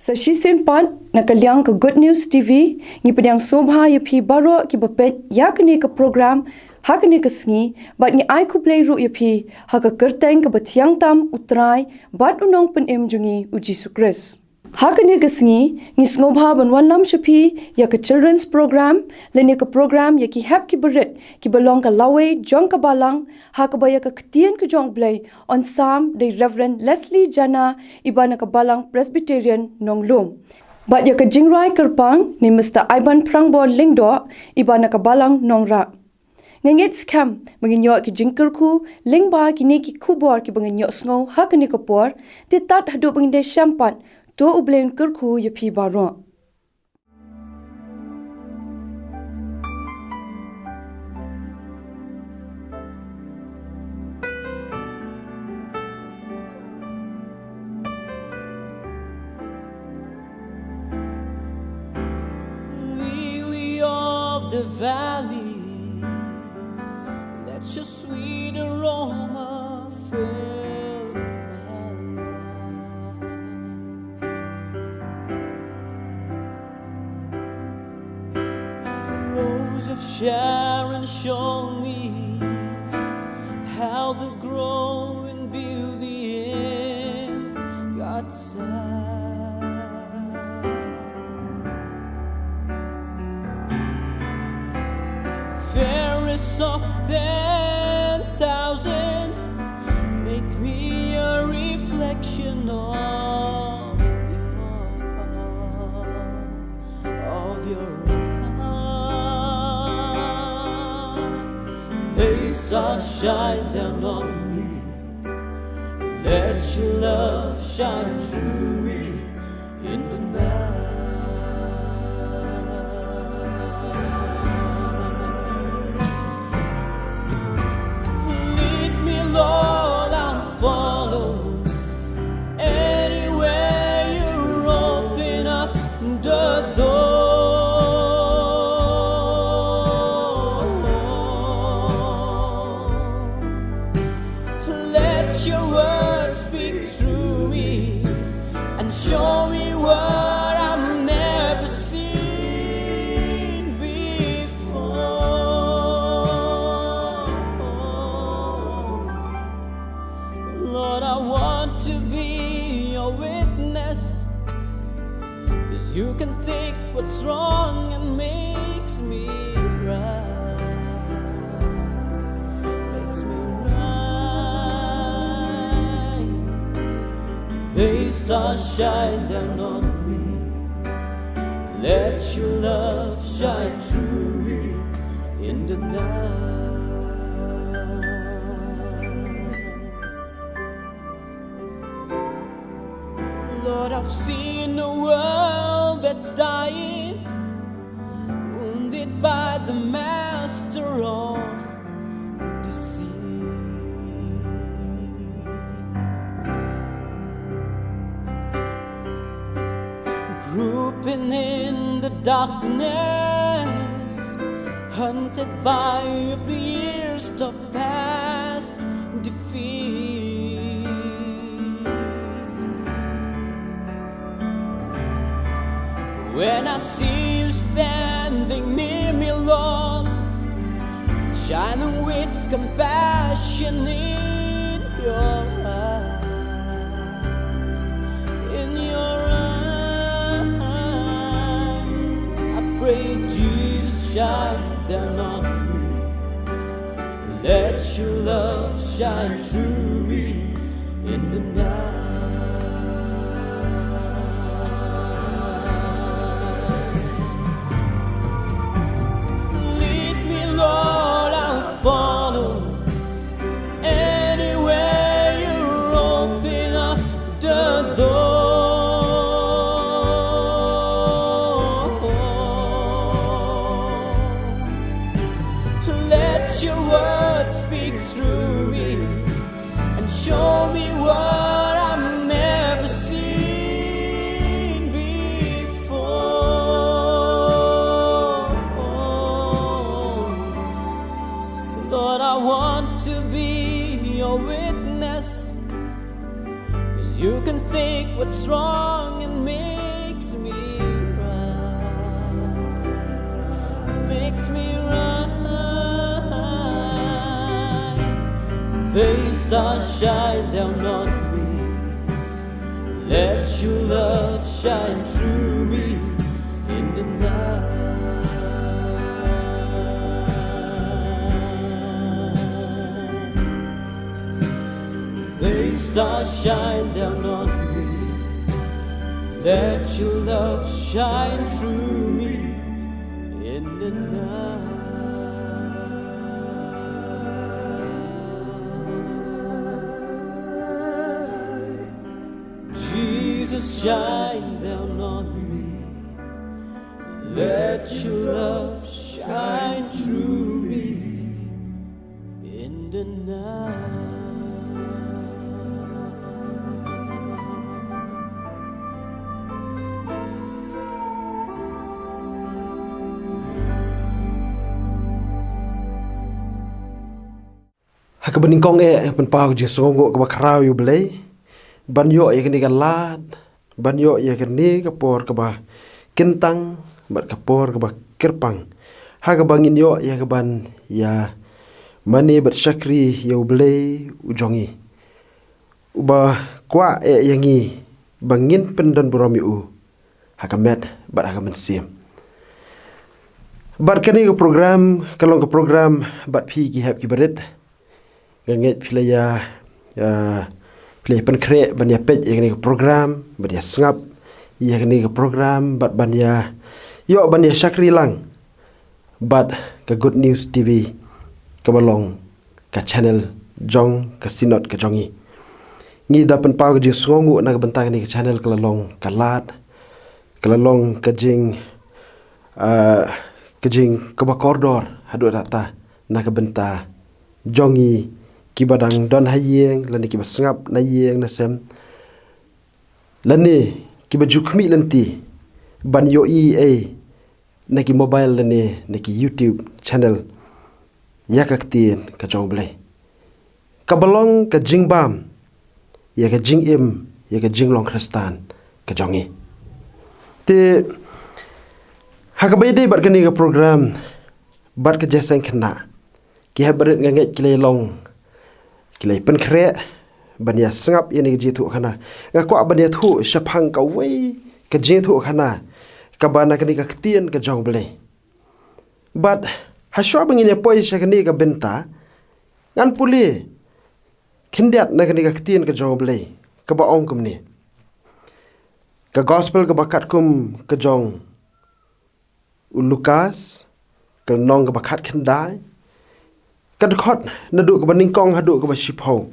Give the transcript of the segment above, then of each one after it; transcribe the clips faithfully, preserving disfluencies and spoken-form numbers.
Sa shisien pat, na ka liang ka Good News T V, ngi pdiang sngewbha ïa phi baroh kiba peit ïa kane ka program ha kane ka sngi, bad ngi ai khublei ruh ïa phi ha ka kyrteng kaba thiang tam U Trai bad U Nongpynim jong ngi U Jisu Khrist. Ha kane ka sngi, ngi sngewbha ban wanlam sha phi ïa ka Children's Program, lane ka program ïa ki hep kiba rit kiba long ka lawei jong ka balang, ha kaba ïa ka ktien ka jong U Blei yn sam da i Reverend Leslie Jana, iba na ka Balang Presbyterian Nonglum. Bad ïa ka jingrwai kyrpang na i Mister Iban Phrangbor Lyngdoh, iba na ka Balang Nongrah. Nga ngeit skhem ba ngin ïoh ki jingkyrkhu lyngba kine ki khubor kiba ngin ïohsngew ha kane ka por. Te tad haduh ba ngin ïashem pat, to U Blei un kyrkhu ïa phi baroh. Lily of the valley, let your sweet aroma fill my life. Rose of Sharon, show me how to grow in beauty in God's sight. Fairest of ten thousand, make me a reflection of your, of your heart. Hey, star, shine down on me. Let your love shine through me in the night. Lead me, Lord, I'll follow. Anywhere you open up the door. Let your word speak through me and show me what I've never seen before. Lord, I want to be your witness, 'cause you can take what's wrong and makes me right. Makes me right. Hey, star, shine down on me. Let your love shine through me in the night. Lord, I've seen a world that's dying, wounded by the master of deceit. Groping in the darkness, hunted by the years of past defeat. When I see you standing near me, Lord, shining with compassion in your eyes, in your eyes, I pray, Jesus, shine down on me. Let your love shine through me in the night. Lead me, Lord, I'll follow. Anywhere you open up the door. Let your word speak through me and show me what I've never seen before. Lord, I want to be your witness, 'cause you can take what's wrong and make me right. They stars shine down on me. Let your love shine through me in the night. They stars shine down on me. Let your love shine through me in the night. Jesus, shine down on me. Let your love shine through me in the night. Ha kaba nyngkong eh, pynpaw ka jingsngewnguh kaba khraw ïa U Blei, ban ïoh ïa kane ka lad, ban ïoh ïa kane ka por kaba kyntang bad ka por kaba kyrpang, ha kaba ngin ïoh ïa kaban ïa mane bad shakri ïa U Blei u jong ngi, uba kwah eh ïa ngi ba ngin pyndon burom ïa u ha ka met bad ha ka mynsiem. Bad kane ka program ka long ka program bad phi ki hep ki barit. Nga ngeit phi la ïa, ah, phi la ïa pynkhreh ban ïa peit ïa kane ka program, ban ïa sngap ïa kane ka program, bad ban ïa ïoh ban ïa shakri lang bad ka Good News T V, kaba long ka channel jong ka Synod ka jong ngi. Ngi da pynpaw ka jingsngewnguh na ka bynta kane ka channel, ka la long ka lad, ka la long ka jing, ah, ka jing kaba kordor haduh katta na ka bynta jong ngi kiba dang don ha ïing, lane kiba sngap na ïing na sem, lane kiba ju khmih lynti ban ïohi ei na ki mobile lane na ki YouTube channel ïa ka ktien ka jong U Blei, kaba long ka jingbam ïa ka jingim, ïa ka jinglong Khristan ka jong ngi. Te ha kaba ïadei bad kane ka program bad ka jingïaseng khynnah, ki hep barit nga ngeit ki la long, ki la pynkhreh ban ïa sngap ïa kane ka jingïathuhkhana. Nga kwah ban ïathuh shaphang kawei ka jingïathuhkhana kaba na kane ka ktien ka jong U Blei. Bad hashwa ba ngin ïa poi sha kane ka bynta, ngan pule khyndiat na kane ka ktien ka jong U Blei, kaba ong kumne. Ka Gospel kaba katkum ka jong u Lukas, ka lynnong kaba khatkhyndai, ka dkhot naduh kaba nyngkong haduh kaba shiphew.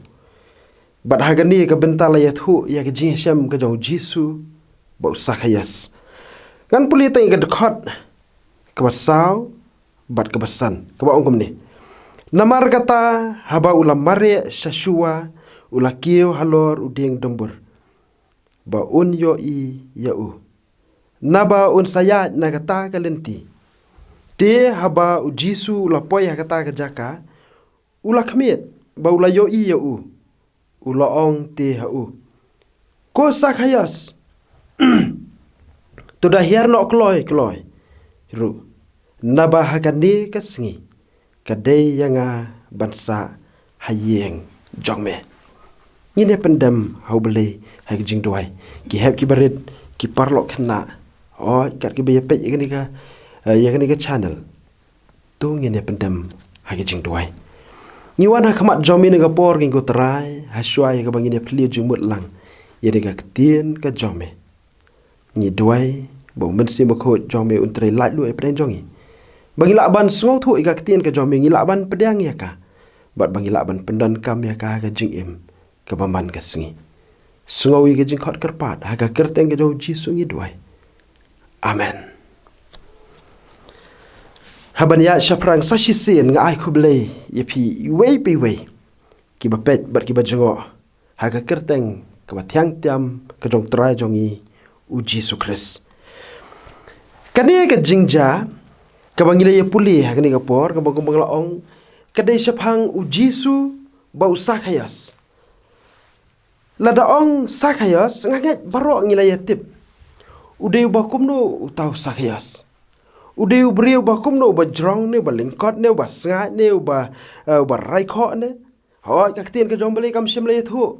Bad ha kane ka bynta la ïathuh ïa ka jingïashem ka jong U Jisu bad u Sakhaios. Ngan pule tang ïa ka dkhot kaba saw bad kaba san, kaba ong kumne. Namar kata, haba u la mareh sha shuwa, u la kiew halor u dieng dumbur, ba un ïohi ïa u, naba un sa ïaid na kata ka lynti. Te haba U Jisu u la poi ha kata ka jaka, u la khmied ba u la ïohi ïa u, u la ong te ha u, "Ko Sakhaios, to da hiar noh kloi kloi ruh, naba ha kane ka sngi ka dei ïa nga ban sah ha ïing jong me." Ngin ïa pyndem ha U Blei ha ka jingduwai, ki hep ki barit, ki paralok khynnah, oh, kat kiba ïa peit ïa kane ka, eh, ïa kane ka channel. To ngin ïa pyndem ha ka jingduwai. Ngi wan ha khmat jong me ha kane ka por, ko Trai, hashwa ïa kaba ngin ïa plie jingmut lang ïa kane ka ktien ka jong me. Ngi duwai ba U Mynsiem Bakhuid jong me un trei laitluid hapdeng jong ngi, ba ngi lah ban sngewthuh ïa ka ktien ka jong me, ngi lah ban pdiang ïa ka, bad ba ngi lah ban pyndonkam ïa ka ha ka jingim kaba man ka sngi. Sngew ïa ka jingkhot kyrpad ha ka kyrteng ka jong U Jisu ngi duwai. Amen. Haban ïa shaphrang sa shisien, nga ai khublei ïa phi iwei pa iwei, kiba peit bad kiba jngoh, ha ka kyrteng kaba thiang thiang ka jong U Trai jong ngi U Jisu Khrist. Kane ka jingjia kaba ngi la ïa pule ha kane ka por, kaba kumba nga la ong, ka dei shaphang U Jisu bad u Sakhaios. Lada ong Sakhaios, nga ngeit baroh ngi la ïa tip u dei uba kumno uta u Sakhaios. U dei u briew ba kumno, uba jrong ne, uba lyngkot ne, uba sngaid ne, uba, eh, uba raikhoh ne? Hooid, ka ktien ka jong U Blei kam shym la ïathuh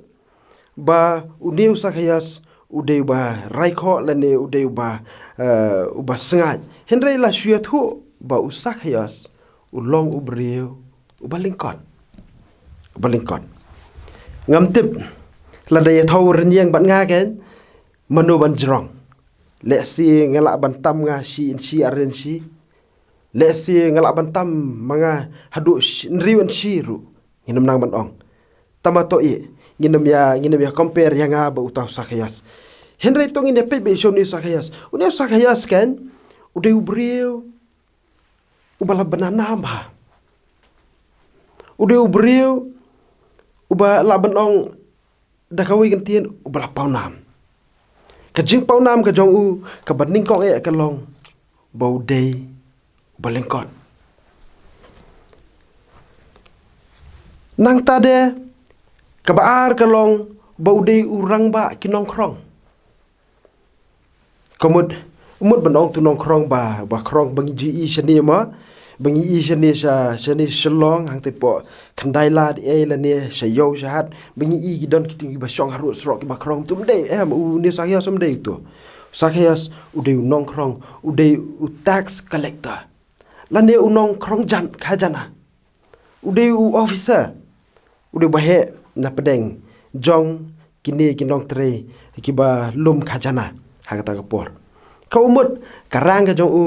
ba une u Sakhaios u dei uba raikhoh lane u dei uba, eh, uba sngaid. Hynrei la shu ïathuh ba u Sakhaios u long u briew uba lyngkot. Uba lyngkot. Ngam tip lada ïathuh u rynïeng bad nga, kan, mano ban jrong. Lehse nga lah ban tam nga shi inshi, ar inshi. Lehse nga lah ban tam ma nga haduh shi, hynriew inshi ruh. Ngin ym nang ban ong. Tangba to ïa, ngin ym ïa, ngin ym ïa compare ïa nga bad uta u Sakhaios. Hynrei to ngin ïa peit beit sha une u Sakhaios. Une u Sakhaios, kan, u dei u briew uba la bna nam bha. U dei u briew uba lah ban ong da kawei ka ktien, uba la pawnam. Ka jingpawnam ka jong u kaba nyngkong eh ka long ba u dei uba lyngkot. Nangta de, kaba ar ka long ba u dei u rangbah ki nongkhrong. Ka mut, mut ban ong tu nongkhrong ba, ba khrong ba ngi ju i shane mo, ba ngi i shane sha, shane Shillong, hangtei hapoh Khyndai Lad ei lane sha Ïew sha Hat, ba ngi i ki don ki, kiba shong harud surok kiba khrong. Tu ym dei, em, une u Sakhaios ym dei uto. Sakhaios u dei u nongkhrong, u dei u tax collector. Lane u nongkhrong jan, khajana. U dei u officer. U dei uba heh na pdeng jong kine ki nongtrei kiba lum khajana ha kata ka por. Ka mut ka rang ka jong u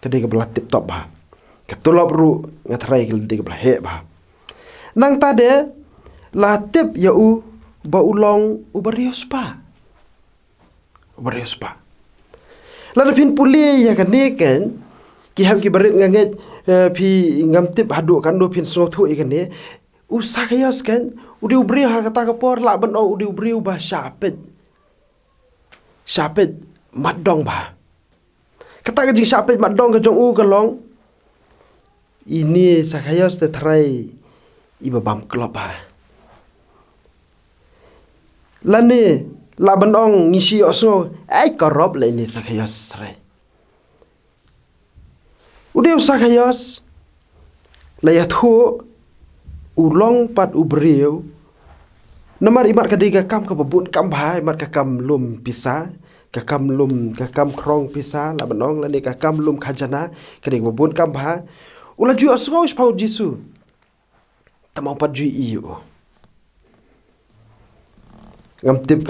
ka dei kaba la tip top bha. Ka tulop ruh nga tharai ka dei kaba la heh bha. Nangta de la tip ïa u ba u long uba riewspah. Uba riewspah. Lada phin pule ïa kane, kan, ki hep ki barit, nga ngeit, eh, phi, ngam tip haduh katno phin sngewthuh ïa kane. U Sakhaios, kan, u dei u briew ha kata ka por lah ban ong u dei u briew ba shah peit. Shah peit mat dong bha. Kata ka jingshah peit mat dong ka jong u ka long, ine Sakhaios te tharai iba bam klop bha. Lane lah ban ong ngi shu ïohsngew, ai, korop la ine Sakhaios tharai. U dei u Sakhaios la ïathuh u long pat u briew. Namar imat ka dei ka kam kaba bun kam bha, imat ka kam lum pisa, ka kam lum, ka kam khrong pisa lah ban ong, lane ka kam lum khajana, ka dei kaba bun kam bha. U la ju ïohsngew shaphang u Jisu. Tangba um pat ju i ïa u. Ngam tip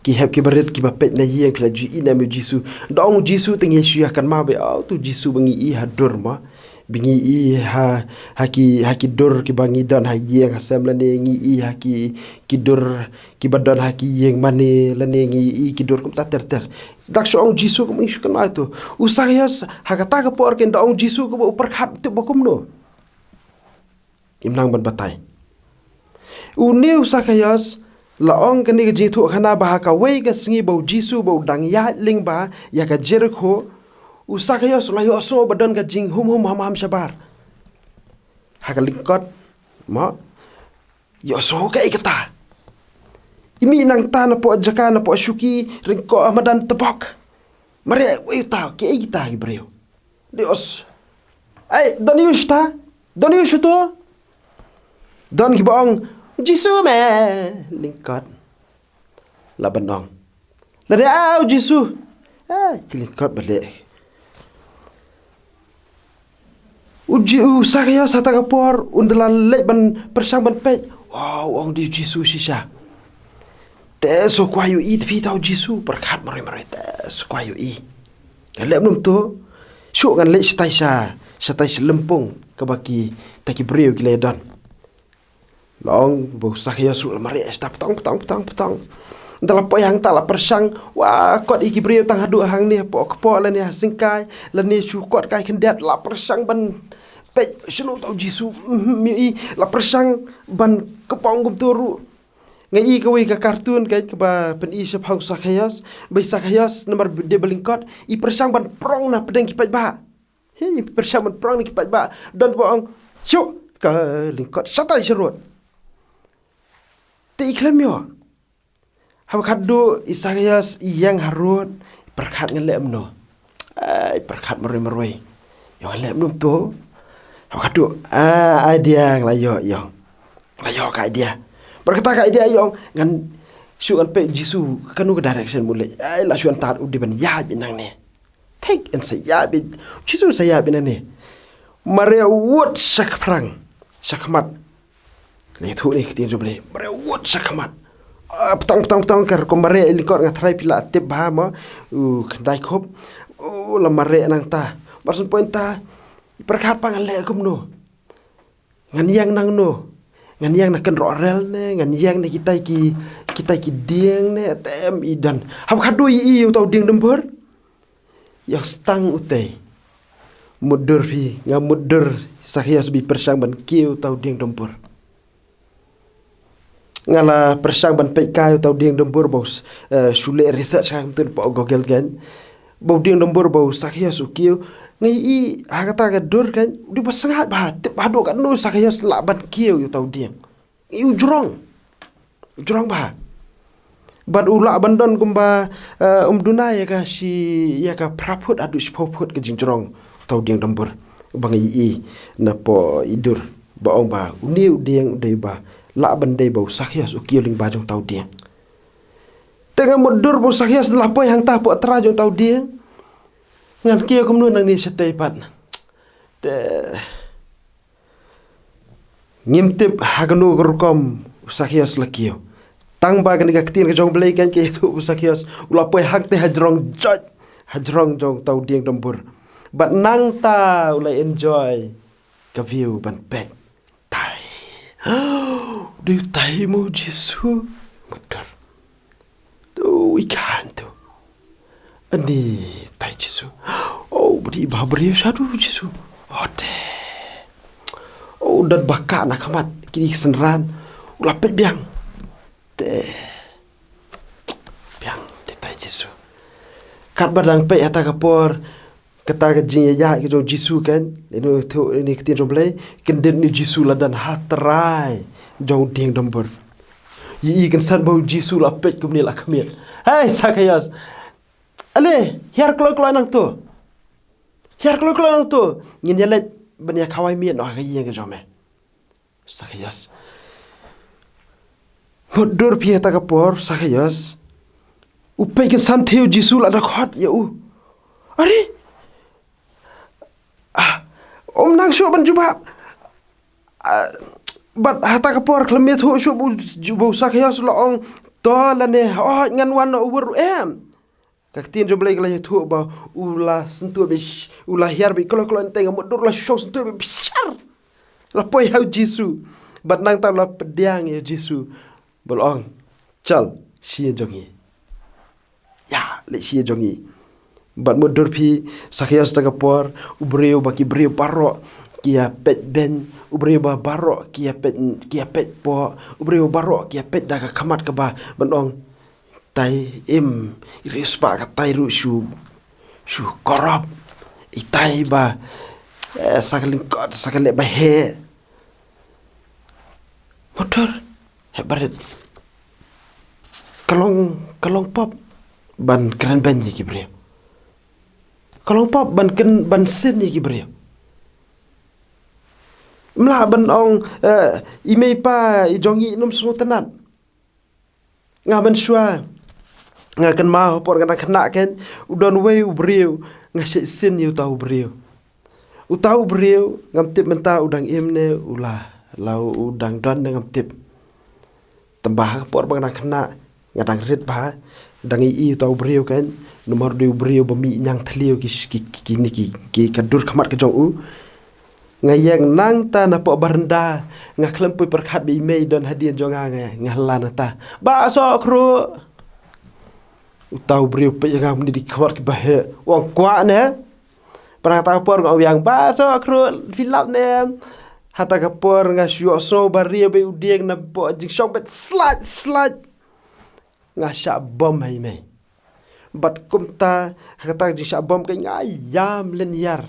ki hep ki barit kiba peit na ïing phi la ju i ne em ïa u Jisu. Da ong u Jisu te ngi shu ïa kynmaw beit, oh, utu u Jisu ba ngi i ha dur mo. Ba ngi i ha, ha ki, ha ki dur kiba ngi don ha ïing ha sem, lane ngi i ha ki, ki dur kiba don ha ki ïing mane, lane ngi i ki dur kumta ter ter. Dak shu ong u Jisu kumba ngi shu kynmaw ïa utu. U Sakhaios ha kata ka por, kan, da ong u Jisu kumba u pyrkhat, tip ba kumno. Im nang ban batai. Une u Sakhaios la ong kane ka jingïathuhkhana ba ha kawei ka sngi ba u Jisu ba u dang ïaid lyngba ïa ka Jerikho, u Sakhaios u la ïohsngew ba don ka jinghum hum ham ham shabar ha ka lyngkot. Ma ïohsngew kaei kata. I mih nangta napoh jaka, napoh shuki, ryngkoh ha madan tbok. Mareh, wei uta, kiei kita ki briew. Dei os. Ai, don ïa u shata? Don ïa u shuto? Don kiba ong, Jisu me, lyngkot. Lah ban ong. Lada, ah, u Jisu. Ai, ki lyngkot balei. U Ji-, u Sakhaios ha kata ka por un da la leit ban pyrshang ban peit. Wow, ong dei u Jisu shisha. Te shu kwah ïohi te phi ïa uta u Jisu, pyrkhat marwei marwei, te shu kwah ïohi. Ngan leh kumno to? Shu ngan leit shatai sha, shatai sha lympung kaba kita ki briew ki la don. La ong ba u Sakhaios ruh la mareh shata, ptong, ptong, ptong, ptong. Da la poi hangta la pyrshang, wah, kot ïa ki briew tang haduh hangne hapoh kpoh lane ha syngkai, lane shu kot kai khyndiat, la pyrshang ban peit shano uta u Jisu, mm, ïohi, la pyrshang ban kpong kumto ruh. Nga i kawei ka cartoon, kan, kaba pyni shaphang u Sakhaios, ba i Sakhaios namar dei ba lyngkot, i pyrshang ban prong na pdeng ki paidbah. Hi, pyrshang ban prong na ki paidbah. Don ba ong, shu, ka lyngkot shatai sharud. Te i khlem ïoh. Haba khadduh i Sakhaios i ïeng harud, i pyrkhat ngan leh kumno. Ai, pyrkhat marwei marwei. Ïong leh mynta. Haba khadduh, ah, idea nga la ïoh, ïong. Nga la ïoh ka idea. Bad kata ka idea, ïong, ngan shu ngan peit Jisu kano ka direction mu leh. Ai, la shu ngan tad u dei ban ïaid beit nangne. Thik, yn sa ïaid beit. Jisu sa ïaid beit nangne. Mareh wut sha khmat. Sha khmat. La ïathuh ïa ka ktien jong U Blei. Mareh wut sha khmat. Ah, ptang, ptang, ptang, ka rukom mareh lyngkot nga tharai phi la tip bha mo. U khyndai khup. Oh, la mareh nangta. Bad shen point ta. Pyrkhat pat ngan leh kumno. Ngan ïeng nangno. Ngan ïeng na kynroh rel ne, ngan ïeng na kitai ki, kitai ki dieng ne, te em i don. Haba khadduh i, i uta u dieng dumbur. Ïa stang utei. Mutdur phi, nga mutdur Sakhios ba i pyrshang ban kiew uta u dieng dumbur. Nga la pyrshang ban peit kai uta u dieng dumbur ba u s-, eh, shu leh research ha kumtu hapoh Google kan. Ba u dieng dumbur ba u Sakhios u kiew. Nga i ha kata ka dur kan. U dei ba sngewbha, tip haduh katno u Sakhios lah ban kiew uta u dieng. I u jrong. U jrong bha. Bad u lah ban don kumba, eh, um duna ïa ka shi, ïa ka phra phut haduh shiphew phut ka jingjrong uta u dieng dumbur. Ba nga i napoh i dur. Ba ong ba une u dieng u dei ba lah ban dei ba u Sakhios u kiew lyngba jong uta u dieng. Te nga mutdur ba u Sakhios la poi hangta hapoh trai jong uta u dieng. Ngan kiew kumno nangne shatei pat. Te ngim tip ha kano ka rukom u Sakhios la kiew. Tang ba kane ka ktien ka jong U Blei kan ka ïathuh ba u Sakhios u la poi hangtei hajrong jong, hajrong jong uta u dieng dumbur. Bad nangta u la enjoy ka view ban peit. Tai. Dei tai mo Jisu. Mutdur. Tu i kan tu. Ani tai Jisu. Oh, beri ba beri shadu Jisu. Oh, te. Oh, don ba ka na khmat kini ki synran. U la peit biang. Te. Biang, dei tai Jisu. Katba dang peit hata ka por. Kata ka jingïaid ka jong Jisu kan. Ïa u, ïa u ktien jong U Blei. Kyndit u Jisu la don ha trai jong u dieng dumbur. Ïa i kynsan ba u Jisu la peit kumne la khmied. Hei, Sakhios. Ale, hiar kloi kloi nangto. Hiar kloi kloi nangto. Ngin ïaleit ban ïa khawai miet noh ha ka ïing ka jong me. Sakhios. Mutdur phi hata ka por, Sakhios. U peit kynsan te u Jisu la da khot ïa u. Are? Ah, um nang shuh ban jubab. Ah, bad hata ka por khlem ïathuh shuh ba u, ba u Sakhios la ong to lane, oh, ngan wan noh, u wur em. Ka ktien jong U Blei ka la ïathuh ba u la syntuh beit, u la hiar beit kloi kloi, te nga mutdur la shong syntuh beit bishar. La poi ha u Jisu. Bad nangta u la pdiang ïa u Jisu. Ba la ong, chal sha ïing jong ngi. Ïa, leit sha ïing jong ngi. Bad mutdur phi, Sakhios, hata ka por, u briew ba ki briew baroh ki ïa peit beiñ, u briew ba baroh ki ïa peit, ki ïa peit poh, u briew baroh ki ïa peit da ka khmat kaba ban ong, tai im, i riewspah ka tai ruh shu, shu korop. I tai ba, eh, sa ka lyngkot, sa ka leh ba heh. Mutdur, heh barit. Ka long, ka long pop ban kren beiñ ïa ki briew. Ka long pop ban kren, ban syn ïa ki briew. Mlah ban ong, eh, i mei pa, i jong ngi nym sngewtynnat. Nga mynshuwa nga kynmaw ha por nga dang khynnah kan, u don uwei u briew, nga shait syn ïa uta u briew. Uta u briew ngam tip mynta u dang im ne u la, la u dang don ne ngam tip. Tangba ha ka por ba nga dang khynnah nga dang rit bha, dang ïohi uta u briew kan, namar u dei u briew ba mih ñiangthliew ki, ki, ki, ki, ki, ki ka dur khmat ka jong u. Nga ïeng nangta napoh baranda, nga khlem poi pyrkhat ba i mei don hadien jong nga, nga, nga hla nangta. Bah Sohkhruh. Uta u briew peit ïa nga mynta da ki khmat kiba heh. U ong kwah ne. Bad hata ka por nga ong, Bah Sohkhruh, phi lap ne em? Hata ka por nga shu ïohsngew ba rieh beit u dieng napoh jingshong beit slait slait. Nga shah bom ha i mei. Bad kumta, ha kata ka jingshah bom ka nga ïam lynñiar.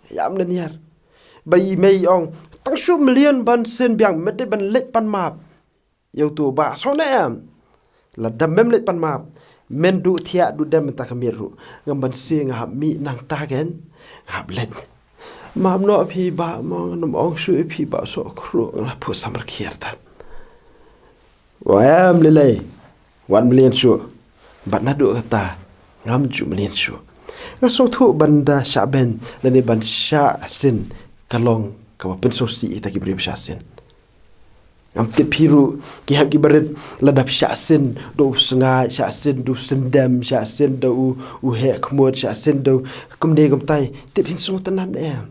Ïam lynñiar. Ba i mei i ong, tang shu mlien ban syn biang, me dei ban leit pan map. Ïa uto Bah Sohkhruh ne em. Lada mem leit pan map, men duh thiah duh dem mynta ka miet ruh. Ngam banse nga hap mih nangta kan, nga hap leit. Map noh phi bah, mo, ngam ong shuh ïa phi bah, soh kruh, nga la phuh samar khiar tan. Wa em lei lei, wan mlien shuh. Bad naduh kata, ngam ju mlien shuh. Nga sngewthuh ban da shah beiñ lane ban shah sien ka long kaba pynsngewsih ïa kita ki briew ba shah sien. Ngam tip phi ruh, ki hep ki barit, lada phi shah sien da u sngaid, shah sien da u syndem, shah sien da u, u heh khmut, shah sien da u kumne kumtai, tip phin sngewtynnat em?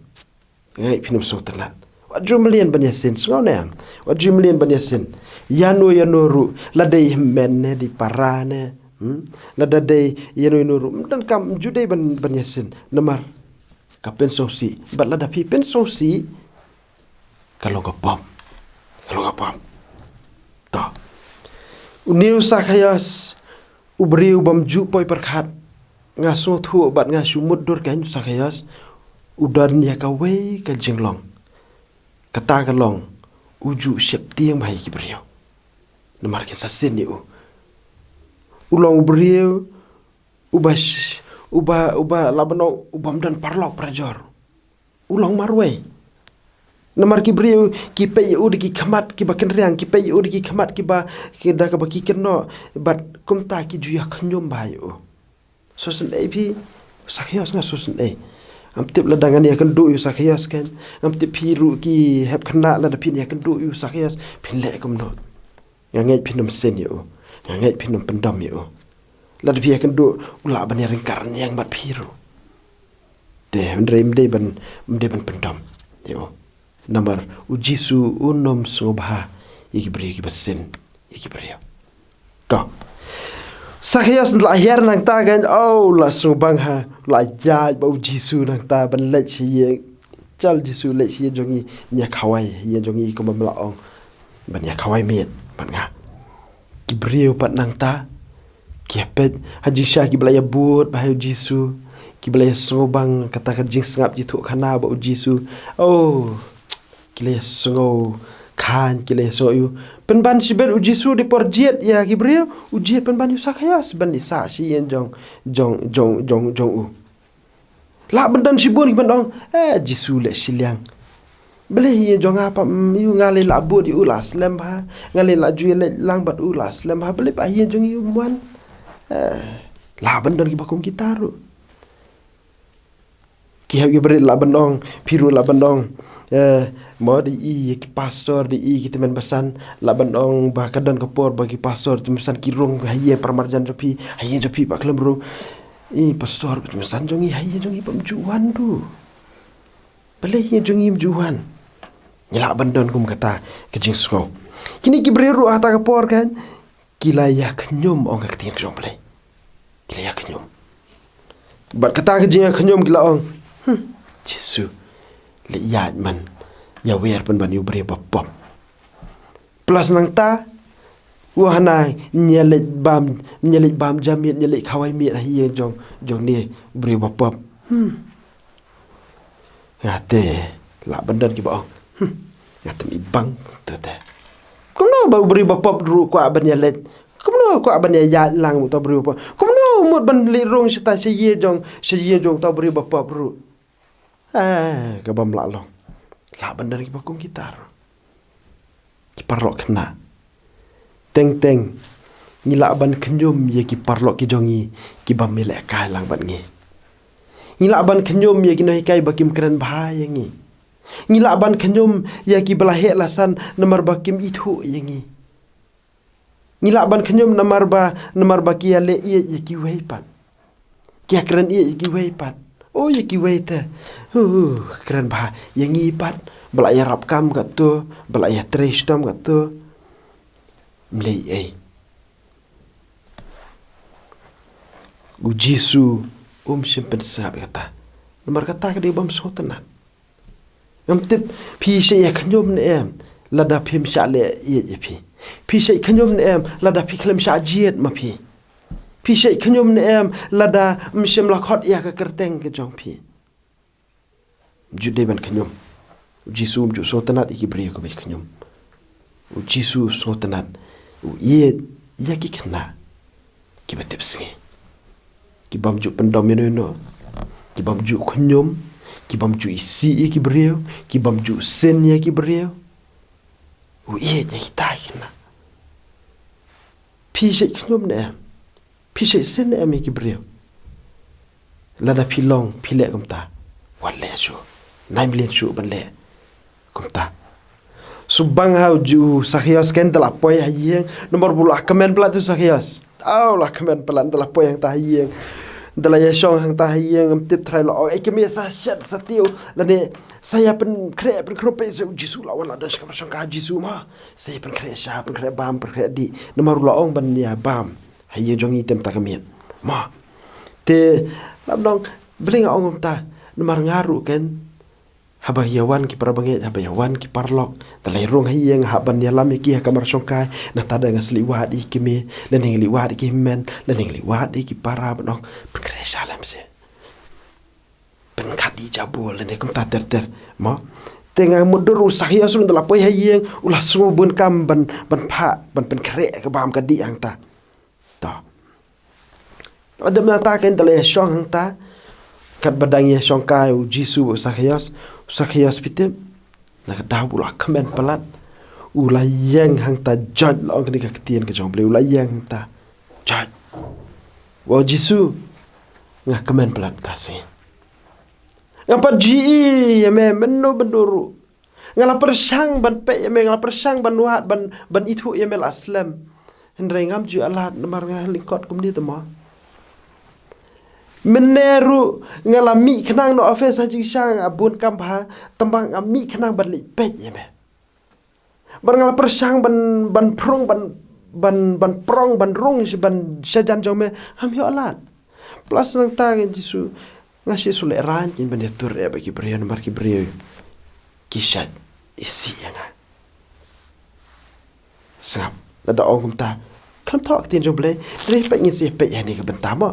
Nga ngeit phin ym sngewtynnat. Wat ju mlien ban ïasien, sngew ne em? Wat ju mlien ban ïasien. Ïano ïano ruh, lada dei hynmen ne, dei para ne, hmm? Lada dei ïano ïano ruh, ym donkam, ym ju dei ban, ban ïasien. Namar ka pynsngewsih, bad lada phi pynsngewsih, ka long ka pop. Ka long ka pop. To. Une u Sakhaios, u briew bym ju poi pyrkhat. Nga sngewthuh bad nga shu mutdur kein u Sakhaios u don ïa kawei ka jinglong. Kata ka long, u ju sheptieng bha ïa ki briew. Namar kin sa sien ïa u. U long u briew uba sh-, uba, uba lah ban ong, u bym don paralok parajor. U long marwei. Namar ki briew ki peit ïa u da ki khmat kiba kynriang, ki peit ïa u da ki khmat kiba, ki da kaba ki kynnoh, bad kumta ki ju ïakhñium bha ïa u. Sngewsynei phi, Sakhaios, nga sngewsynei. Ngam tip lada ngan ïakynduh ïa u Sakhaios kein. Ngam tip phi ruh ki hep khynnah, lada phin ïakynduh ïa u Sakhaios, phin leh kumno. Nga ngeit phin ym sien ïa u. Nga ngeit phin ym pyndom ïa u. Lada phi ïakynduh, u lah ban ïaryngkat rynïeng bad phi ruh. Te hynrei ym dei ban, ym dei ban pyndom ïa u. Namar u Jisu un ym sngewbha ïa ki briew kiba sien ïa ki briew. Ko. Sakhaios la hiar nangta kein, oh, la sngewbang ha, la ïaid bad u Jisu nangta ban leit sha ïing. Jal Jisu leit sha ïing jong ngi, ïa khawai ïing jong ngi kumba me la ong. Ban ïa khawai miet bad nga. Ki briew pat nangta ki ïa peit ha jingshisha, kiba la ïa bud bha ïa u Jisu, kiba la ïa sngewbang kata ka jingsngap jingthoh khana bad u Jisu. Oh, ki la ïa sngewkhan, ki la ïa sngew ïa u. Pynban shibit u Jisu, dei por jied ïa ki briew, u jied pynban ïa u Sakhaios ban ïa sah sha ïing jong, jong, jong, jong, jong u. Lah ban don shibun kiban ong, eh, Jisu leh shiliang. Balei ha ïing jong nga pat, mm, ïa u nga lei lah bud ïa u la slem bha, nga lei lah ju ïaleit lang bad u la slem bha, balei pat ha ïing jong ngi um wan. Eh, lah ban don kiba kum kita ruh. Ki hep ki barit lah ban ong, phi ruh lah ban ong. Eh, mo dei ïa ki pastor, dei ïa ki tymmen basan, lah ban ong ba ka don ka por ba ki pastor tymmen basan ki rung ha ïing paramarjan jong phi, ha ïing jong phi pat khlem rung. I pastor tymmen basan jong ngi ha ïing jong ngi bym ju wan ruh. Balei ha ïing jong ngi ym ju wan? Ngi lah ban don kum kata ka jingsngew. Kine ki briew ruh ha kata ka por kan, ki la ïakhñium, ong ka ktien ka jong U Blei. Ki la ïakhñium. Bad kata ka jingïakhñium ki la ong, hmm, Jisu, leit ïaid man, ïawer pynban ïa u briew bapop. Plus nangta, u hana, ïaleit bam, ïaleit bam ja miet, ïaleit khawai miet ha ïing jong, jong une u briew bapop. Hmm. Nga te, lah ban don kiba ong, hmm, nga te mih bang, to te. Kumno ba u briew bapop ruh kwah ban ïaleit? Kumno kwah ban ïaid lang uta u briew bapop? Kumno mut ban leit rung shata sha ïing jong, sha ïing jong uta u briew bapop ruh? Eh, kaba ym lah long. Lah ban don kiba kum kita ruh. Ki paralok khynnah. Teng teng, ngi lah ban khñium ïa ki paralok ki jong ngi, ki bym ïalehkai lang bad ngi. Ngi lah ban khñium ïa ki nonghikai ba kim kren bha ïa ngi. Ngi lah ban khñium ïa kiba la heh la san namar ba kim ithuh ïa ngi. Ngi lah ban khñium namar ba, namar ba ki ïaleh ïeit ïa kiwei pat. Ki ïakren ïeit ïa kiwei pat. Oh, ïa kiwei te. Huh, kren bha ïa ngi pat. Ba la ïarap kam katto, ba la ïatrei shitom katto. Ym lei ei. U Jisu um shym pynsngap ïa kata. Namar kata ka dei bym sngewtynnat. Ngam tip, phi shait ïakhñium ne em, lada phim shah leh ïeit ïa phi. Phi shait khñium ne em, lada phi khlem shah jied ma phi. Phi shait khñium ne em, lada ym shym la khot ïa ka kyrteng ka jong phi. Ym ju dei ban khñium. U Jisu um ju sngewtynnat ïa ki briew kiba khñium. U Jisu u sngewtynnat, u ïeit ïa ki khynnah kiba tipsngi. Ki bym ju pyndom ïano ïano. Ki bym ju khñium. Ki bym ju isih ïa ki briew, ki bym ju sin ïa ki briew. U ïeit ïa kita ïa kine. Phi shait khñium ne em? Phi shait sin ne em ïa ki briew? Lada phi long, phi leh kumta. Wat leh shuh. Nine million shuh ban leh kumta. Shu bang ha u Ju-, Sakhios ken da la poi ha ïing. Namar ba u la kmen palat u Sakhios. Aw, la kmen palat, da la poi hangta ha ïing. Da la ïashong hangta ha ïing, ngam tip trai la ong. Ei, kmie, sa shet, sa tiew. Lane sa ïa pynkhreh, pynkhreh peit sha u Jisu la wan la don sha ka mar shongkai Jisu ma. Sa ïa pynkhreh sha, pynkhreh bam, pynkhreh dih. Namar u la ong ban ïa bam ha ïing jong ngi te mynta ka miet. Ma. Te, lam dong, balei nga ong kumta. Namar nga ruh ken. Haba ïa wan ki para bangeit, haba ïa wan ki paralok. Da la rung ha ïing, hap ban ïalam ïa ki ha ka mar shongkai. Nangta da nga shu leit wad ïa ki kmie, lane nga leit wad ïa ki hynmen, lane nga leit wad ïa ki para, ban ong, pynkhreh sha lem seh. Pynkhat ïa jabul, lane kumta ter ter. Mo. Te nga mutdur u Sakhios ruh da la poi ha ïing, u la sngew bun kam ban, ban phah, ban pynkhreh ka bam ka dih hangta. To. Hadien nangta ken da la ïashong hangta. Katba dang ïashongkai u Jisu bad u Sakhios. U Sakhios phi tip. Na ka daw ba u la kmen palat. U la ïeng hangta, joit, la ong kane ka ktien ka jong U Blei, u la ïeng hangta. Joit. Wa u Jisu. Nga kmen palat ta sngi. Nga pat ju ïohi ïa me mynno mynno ruh. Nga la pyrshang ban peit ïa me, nga la pyrshang ban wad, ban, ban ithuh ïa me la slem. Hynrei ngam ju ïoh lad namar nga lyngkot kumne te mo. Mynne ruh nga la mih khnang na office ha jingshisha, nga bun kam bha, tangba nga mih khnang ban leit peit ïa me. Bad nga la pyrshang ban, ban prong, ban, ban, ban prong, ban rung, shi ban shajan jong me, ngam ïoh lad. Plus nangta ken Jisu, nga shu shu lehraiñ kin ban ïatur eh bad ki briew namar ki briew ki shait isih ïa nga. Sngap, lada ong kumta, khlem thoh ka ktien jong U Blei, hynrei peit ngin sa peit ïa kane ka bynta mo.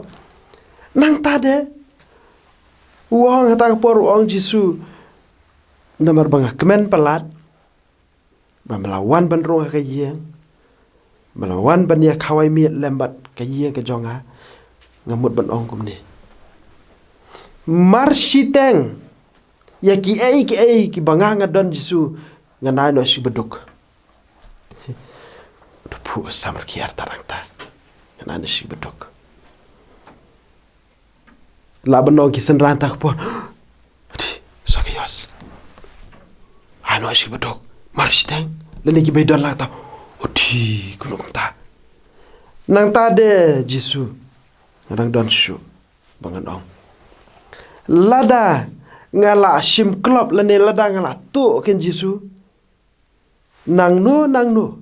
Nangta de, u ong hata ka por u ong Jisu, namar ba nga kmen palat, ba me la wan ban rung ha ka ïing, me la wan ban ïa khawai miet lem bad ka ïing ka jong nga, nga mut ban ong kumne. Mar shiteng, ïa kiei kiei kiba nga nga don Jisu, ngan ai noh shi baduk. Da phuh samar ki artat hangta. Ngan ai noh shi baduk. Lah ban ong ki synran ta ka por. Ati, Sakhios. Ai noh shi baduk. Mar shiteng. Lane kiba don lang ta. Ati, kumno kumta. Nangta de Jisu. Nga dang don shuh. Ba ngan ong. Lada nga la shim klop lane lada nga la tuh ken Jisu. Nangno, nangno.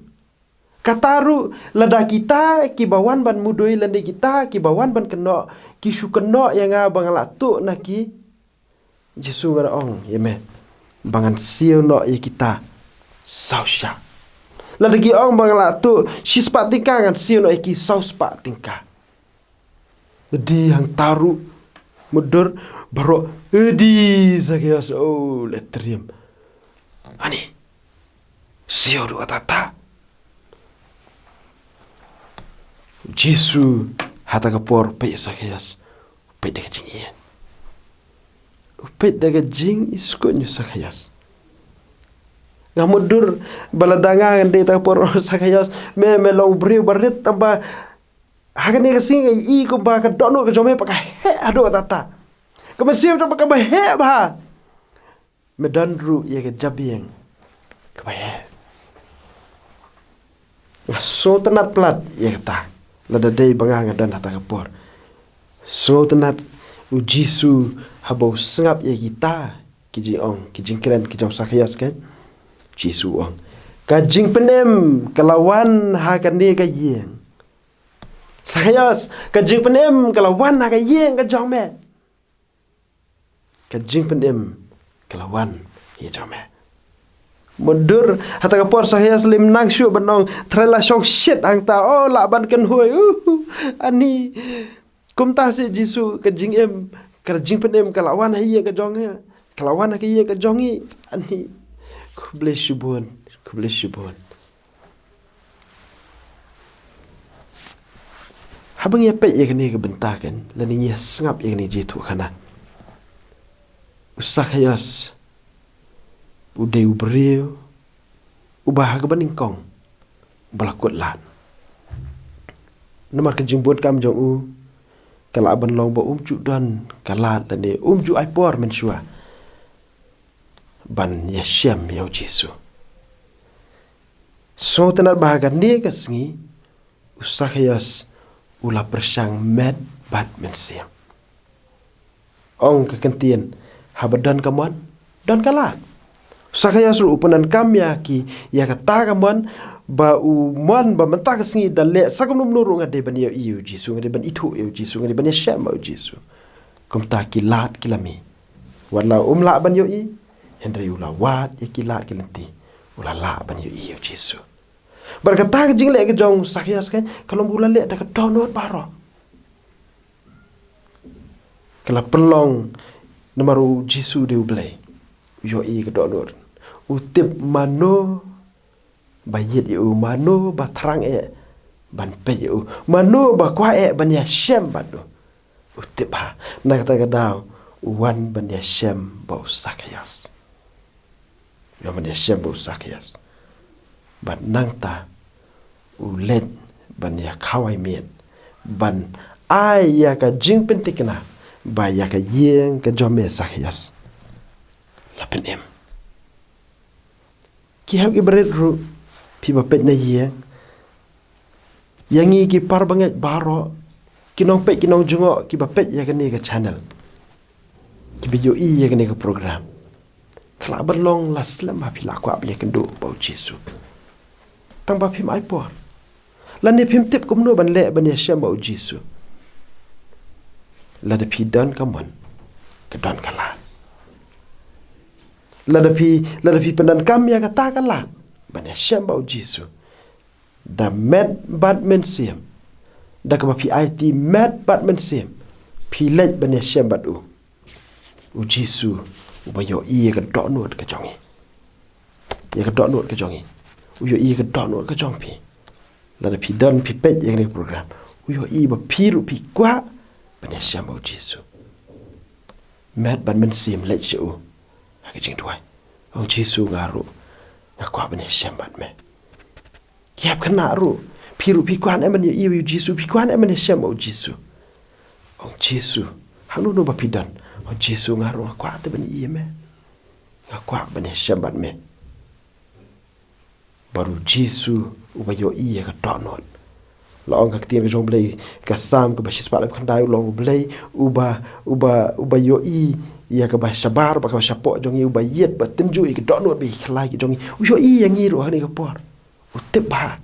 Kata ruh, lada kita kiba wan ban mudui, lane kita kiba wan ban kynnoh, ki shu kynnoh ïa nga ba nga la tuh na ki. Jisu nga ong ïa me, ba ngan siew noh ïa kita saw shah. Lada ki ong ba nga la tuh shi spah tyngka, ngan siew noh ïa ki saw spah tyngka. Adi hangta ruh, mutdur baroh, adi Sakhios, oh, leh triem. Ani, siew duh katta katta. Jisu, hata ka por, peit Sakhios, peit da ka jingïeit. Peit da ka jingiskuñ Sakhios. Nga mutdur, ba lada nga ngan dei ta ka por Sakhios, me, me long briew barit tangba Ha kane ka sngi nga ïohi kumba ka dohnud ka jong me pat ka heh haduh katta katta. Ka mynsiem jong me pat kaba heh bha. Me don ruh ïa ka jabieng kaba heh. Nga sngewtynnat palat ïa kata. Lada dei ba nga nga don hata ka por. Sngewtynnat u Jisu haba u sngap ïa kita ki jingong, ki jingkren ki jong u Sakhios, kan? Jisu u ong, ka jingpynim ka la wan ha kane ka ïing. Sakhios, ka jingpynim ka la wan ha ka ïing ka jong me. Ka jingpynim ka la wan ha ka jong me. Mutdur, hata ka por Sakhios lim nang shuh ban ong, Trai, la shong shit hangta, oh, lah ban kynhun, uh, ani. Kumta seh Jisu, ka jingim, ka jingpynim ka la wan ha ïing ka jong ngi, ka la wan ha ka ïing ka jong ngi, ani. Khublei shibun, khublei shibun. Haba ngi ïa peit ïa kane ka bynta, kan, lane ngi ïa sngap ïa kane ka jingïathuhkhana, u Sakhaios u dei u briew uba ha kaba nyngkong ba la kut lad. Namar ka jingbun kam jong u ka lah ban long ba um ju don ka lad lane um ju ai por mynshuwa ban ïashem ïa u Jisu. Sngewtynnat ba ha kane ka sngi u Sakhaios u la pyrshang met bad mynsiem. Ong ka ktien, haba don ka mon don ka lad. U Sakhaios ruh u pyndonkam ïa ki, ïa kata ka mon, ba u mon ba mynta ka sngi da leh sa kumno kumno ruh nga dei ban ïohi ïa u Jisu, nga dei ban ithuh ïa u Jisu, nga dei ban ïashem ïa u Jisu. Kumta ki lad ki la mih. Wat la um lah ban ïohi, hynrei u la wad ïa ki lad ki lynti, u la lah ban ïohi ïa u Jisu. Bad kata ka jingleh ka jong u Sakhaios kan ka long ba u la leh da ka dohnud baroh. Ka la pynlong namar u Jisu u dei u Blei. U ïohi ka dohnud. U tip mano ba ïit ïa u, mano ba thrang eh ban peit ïa u, mano ba kwah eh ban ïashem bad u. U tip bha. Na kata ka daw u wan ban ïashem bad u Sakhaios. Ïa ban ïashem bad u Sakhaios. Bad nangta u leit ban ïakhawai miet, ban ai ïa ka jingpyntikna ba ïa ka ïing ka jong me Sakhaios la pynim. Ki hep ki barit ruh, phi ba peit na ïing, ïa ngi ki para bangeit baroh, ki nongpeit ki nongjngoh ki ba peit ïa kane ka channel, ki ba ïohi ïa kane ka program, ka lah ban long la slem ba phi la kwah ban ïakynduh bad u Jisu. Tang ba phim ai por, lane phim tip kumno ban leh ban ïashem bad u Jisu. Lada phi don ka mon, ka don ka lad. Lada phi, lada phi pyndonkam ïa kata ka lad ban ïashem bad u Jisu da met bad mynsiem, da kaba phi aiti met bad mynsiem, phi leit ban ïashem bad u. U Jisu uba ïohi ïa ka dohnud ka jong ngi, ïa ka dohnud ka jong ngi, u ïohi ïa ka dohnud ka jong phi. Lada phi don phi peit ïa kane ka program, u ïohi ba phi ruh phi kwah ban ïashem bad u Jisu. Met bad mynsiem leit sha u ha ka jingduwai. Ong, Jisu, nga ruh nga kwah ban ïashem bad me. Ki hep khynnah ruh, phi ruh phi kwah ne em ban ïohi ïa u Jisu, phi kwah ne em ban ïashem bad u Jisu. Ong, Jisu, hangno hangno ba phi don. Ong, Jisu, nga ruh nga kwah te ban ïohi ïa me. Nga kwah ban ïashem bad me. Bad u Jisu uba ïohi ïa ka dohnud. La ong ka ktien ka jong u Blei, ka Salm kaba shispah laiphew khyndai, u long u Blei uba, uba, uba ïohi ïa kaba shabar bad kaba shapoh jong ngi, uba ïit bad tynjuh ïa ka dohnud bad ïa ki khlai ki jong ngi. U ïohi ïa ngi ruh ha kane ka por. U tip bha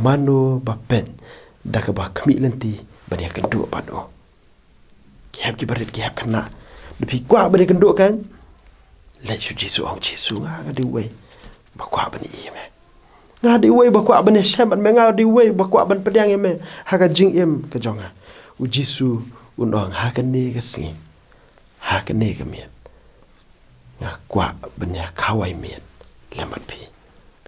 mano ba peit da kaba khmih lynti ban ïakynduh bad u. Ki hep ki barit, ki hep khynnah, da phi kwah ban ïakynduh kan, leit sha u Jisu, ong, Jisu, nga, nga dei uwei ba kwah ban ïohi ïa me. Nga dei uwei ba kwah ban ïashem bad me, nga dei uwei ba kwah ban pdiang ïa me ha ka jingim ka jong nga. U Jisu un ong, ha kane ka sngi, ha kane ka miet, nga kwah ban ïakhawai miet lem bad phi.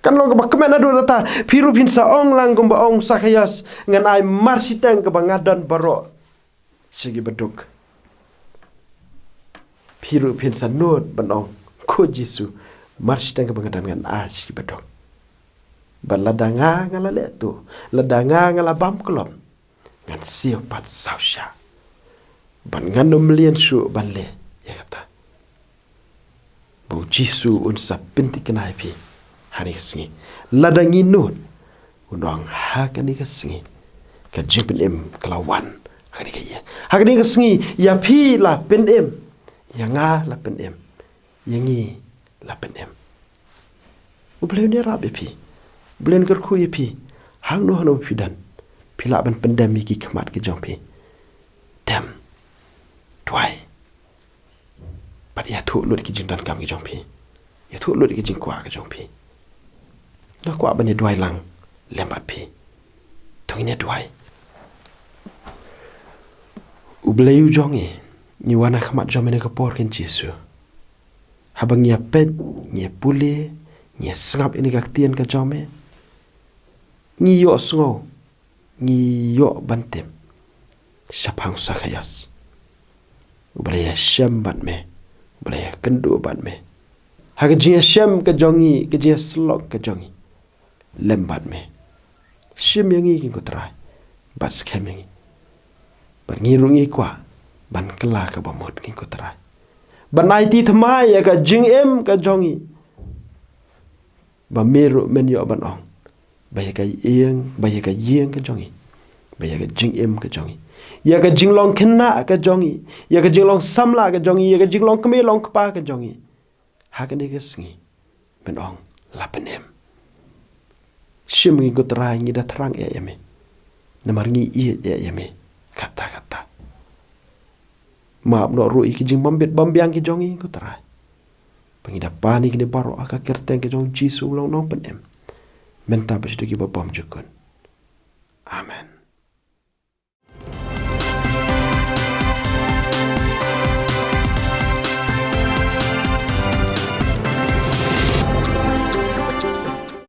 Kan long kaba kmen naduh nangta, phi ruh phin sa ong lang kumba ong u Sakhaios, ngan ai marshiteng kaba nga don baroh sha ki baduk. Phi ruh phin sa nud ban ong, ko Jisu, marshiteng kaba nga don ngan ai sha ki baduk. Bad lada nga, nga la leh tuh, lada nga, nga la bam klop, ngan siew pat saw shah. Bad ngan ym mlien shuh ban leh ïa kata. Ba u Jisu un sa pynthikna ïa phi ha kane ka sngi. Lada ngi nud, un ong, ha kane ka sngi ka jingpynim ka la wan ha kane ka ïing. Ha kane ka sngi ïa phi la pynim, ïa nga la pynim, ïa ngi la pynim. U Blei un ïarap ïa phi. U Blei un kyrkhu ïa phi. Hangno hangno ba phi don, phi lah ban pyndem ïa ki khmat ki jong phi. Dem, duwai, bad ïathuh lut ki jingdonkam ki jong phi. Ïathuh lut ki jingkwah ki jong phi. Nga kwah ban ïaduwai lang lem bad phi. To ngin ïaduwai. U Blei u jong ngi, ngi wan ha khmat jong me ha kane ka por, ko Jisu. Haba ngi ïa peit, ngi ïa pule, ngi ïa sngap ïa kane ka ktien ka jong me, ngi ïohsngew, ngi ïoh ban tip shaphang u Sakhaios, uba la ïashem bad me, Blei ïakynduh bad me. Ha ka jingïashem ka jong ngi, ka jingïasyllok ka jong ngi, lem bad me. Shim ïa ngi, ko Trai, bad skhem ïa ngi. Bad ngi ruh ngi kwah ban kylla ka bamut, ko Trai, ban aiti thymmai ïa ka jingim ka jong ngi, ba me ruh men ïoh ban ong ba ïa ka ïing, ba ïa ka ïing ka jong ngi, ba ïa ka jingim ka jong ngi, ïa ka jinglong khynnah ka jong ngi, ïa ka jinglong samla ka jong ngi, ïa ka jinglong kmie long kpa ka jong ngi, ha kane ka sngi men ong la pynim. Shim ngi, ko Trai, ngi da thrang eh ïa me, namar ngi ïeit eh ïa me katta katta. Map noh ruh ïa ki jingbym bit bym biang ki jong ngi, ko Trai, ba ngi da pan ïa kine baroh ha ka kyrteng ka jong U Jisu, U Nongpynim, mynta bad shaduh kiba bymjukut. Amen.